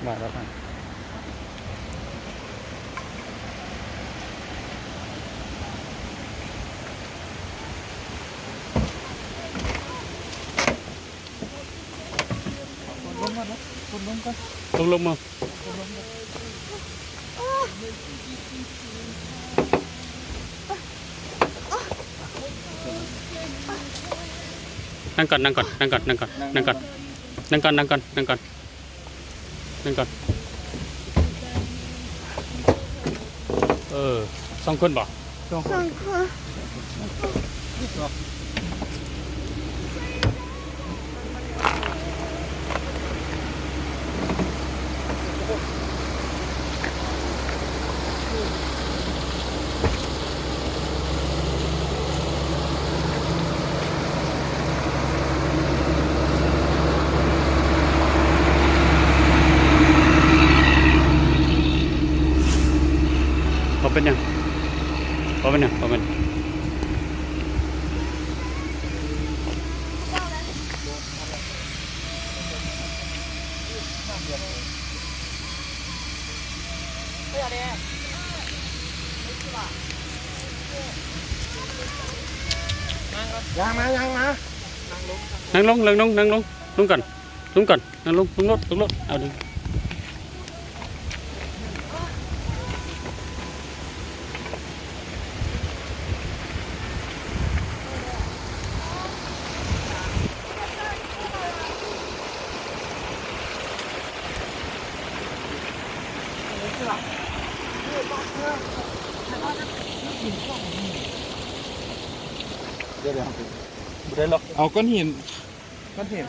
ບາດແລ້ວ ກົດລົງມາເນາະ ກົດລົງກ່ອນ ລົງ ລົງມາ ກົດລົງກ່ອນ ນັ່ງກ່ອນ ນັ່ງກ່ອນ ນັ່ງກ່ອນ ນັ່ງກ່ອນ ນັ່ງກ່ອນ ນັ່ງກ່ອນ ນັ່ງກ່ອນ ນັ່ງກ່ອນ ນັ່ງກ່ອນ ນັ່ງກ່ອນ ເອີ ສອງຄົນບໍ່? ສອງຄົນ ສອງຄົນ ບໍ່ເປັນຫຍັງ ບໍ່ເປັນຫຍັງ ບໍ່ເປັນຫຍັງ. ຍ່າງມາ ຍ່າງມາ ນັ່ງລົງ ນັ່ງລົງ ນັ່ງລົງ ລົງກ່ອນ ລົງກ່ອນ ນັ່ງລົງ ລົງລົດ ລົງລົດ ເອົາ ດຶງ. ດຽວ ດຽວ ບໍ່ໄດ້ລັອກ ເອົາກ້ອນຫີນ ກ້ອນຫີນ